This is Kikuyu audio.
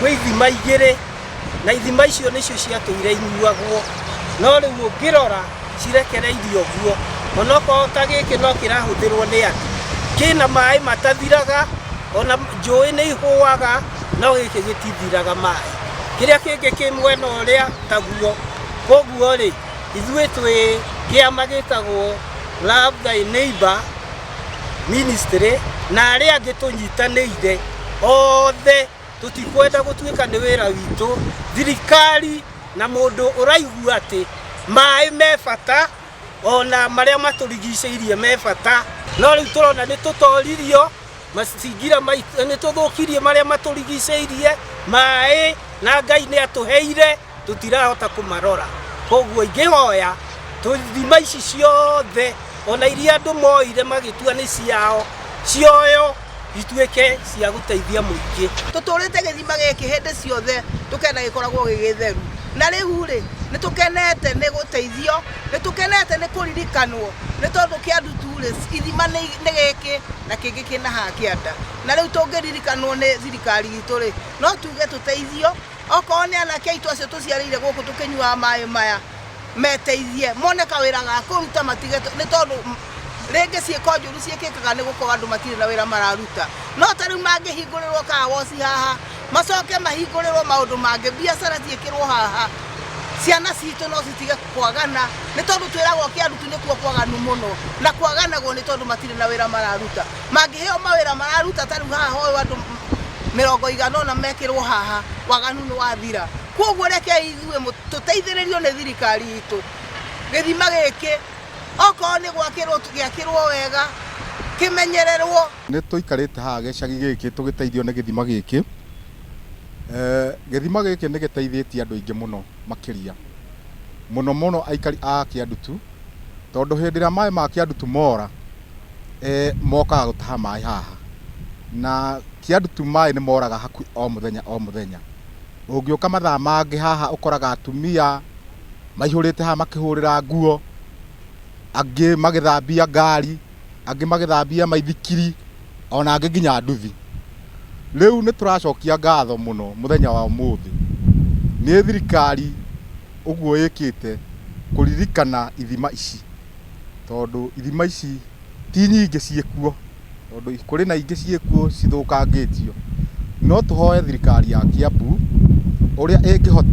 Kwĩ ithima igĩrĩ na ithima icio nĩcio ciatũire inyuagwo, no rĩu ũngĩrora cirekereirio ũguo, onokorwo ta gĩkĩ no kĩrahũthĩrwo nĩ andũ, kĩna maĩ matathiraga, ona njũĩ nĩ ihũaga, no gĩkĩ gĩtithiraga maĩ. Kĩrĩa kĩngĩ kĩ mwena ũrĩa taguo. Koguo rĩ, ithuĩ twĩ kĩama gĩtagwo Love Thy Neighbor Ministry na arĩa angĩ tũnyitanĩire othe, tũtikwenda gũtuĩka nĩ wĩra witũ thirikari na mũndũ ũraigua atĩ maĩ me bata, ona marĩa matũrigicĩirie me bata. No rĩu tũrona nĩ tũtoririo macingira maitũ, nĩ tũthũkirie marĩa matũrigicĩirie maĩ, na Ngai nĩ atũheire, tũtirahota kũmarora. Koguo ingĩhoya tũthima ici ciothe, ona iria andũ moire magĩtua nĩ ciao, cioyo ituĩke cia gũteithia mũingĩ. Tũtũrĩte gĩthima gĩkĩ hĩndĩ ciothe tũkenda gĩkoragwo gĩ gĩtheru, na rĩu rĩ, nĩ tũkenete nĩ gũteithio, nĩ tũkenete nĩ kũririkanwo, nĩ tondũ Kĩandutu rĩ, ithima nĩ gĩkĩ na kĩngĩ kĩna haha kĩanda. Na rĩu tũngĩririkanwo nĩ thirikari itũ rĩ, no tuge tũteithio, okorwo nĩ anake aitũ acio tũciarĩire gũkũ tũkĩnyuaga maĩ maya, meteithie mone kawĩra ga kũruta, matige, nĩ tondũ rĩngĩ ciĩko njũru ciĩkĩkaga nĩ gũkorwo andũ matirĩ na wĩra mararuta. No ta rĩu mangĩhingũrĩrwo car wash haha, macoke mahingũrĩrwo maũndũ mangĩ, biacara ciĩkĩrwo haha, ciana citũ no citige kwagana, nĩ tondũ twĩragwo Kĩandutu nĩkuo kwaganu mũno, na kwaganagwo nĩ tondũ matirĩ na wĩra mararuta. Mangĩheo mawĩra mararuta, ta rĩu haha hoywo andũ 80 mekĩrwo haha, waganu nĩ wathira. Koguo rekei ithuĩ tũteithĩrĩrio nĩ thirikari itũ, gĩthima gĩkĩ okorwo nĩ gwakĩrwo gĩakĩrwo wega, kĩmenyererwo. Nĩ tũikarĩte haha gĩcagi gĩkĩ tũgĩteithio nĩ gĩthima gĩkĩ. Gĩthima gĩkĩ nĩ gĩteithĩtie andũ aingĩ mũno makĩria, mũno mũno aikari a Kĩandutu, tondũ hĩndĩ ĩrĩa maĩ ma Kĩandutu mora, mokaga gũtaha maĩ haha. Na Kĩandutu maĩ nĩ moraga hakuhĩ o mũthenya o mũthenya. Ũngĩũka mathaa mangĩ haha ũkoraga atumia maihũrĩte haha makĩhũrĩra nguo, angĩ magĩthambia ngari, angĩ magĩthambia maithikiri, ona angĩ nginya nduthi. Rĩu nĩ tũracokia ngatho mũno mũthenya wa ũmũthĩ nĩ thirikari ũguo ĩkĩte kũririkana ithima ici, tondũ ithima ici ti nyingĩ ciĩkuo, tondũ kũrĩ na ingĩ ciĩkuo cithũkangĩtio. No tũhoe thirikari ya Kiambu ũrĩa ĩngĩhota.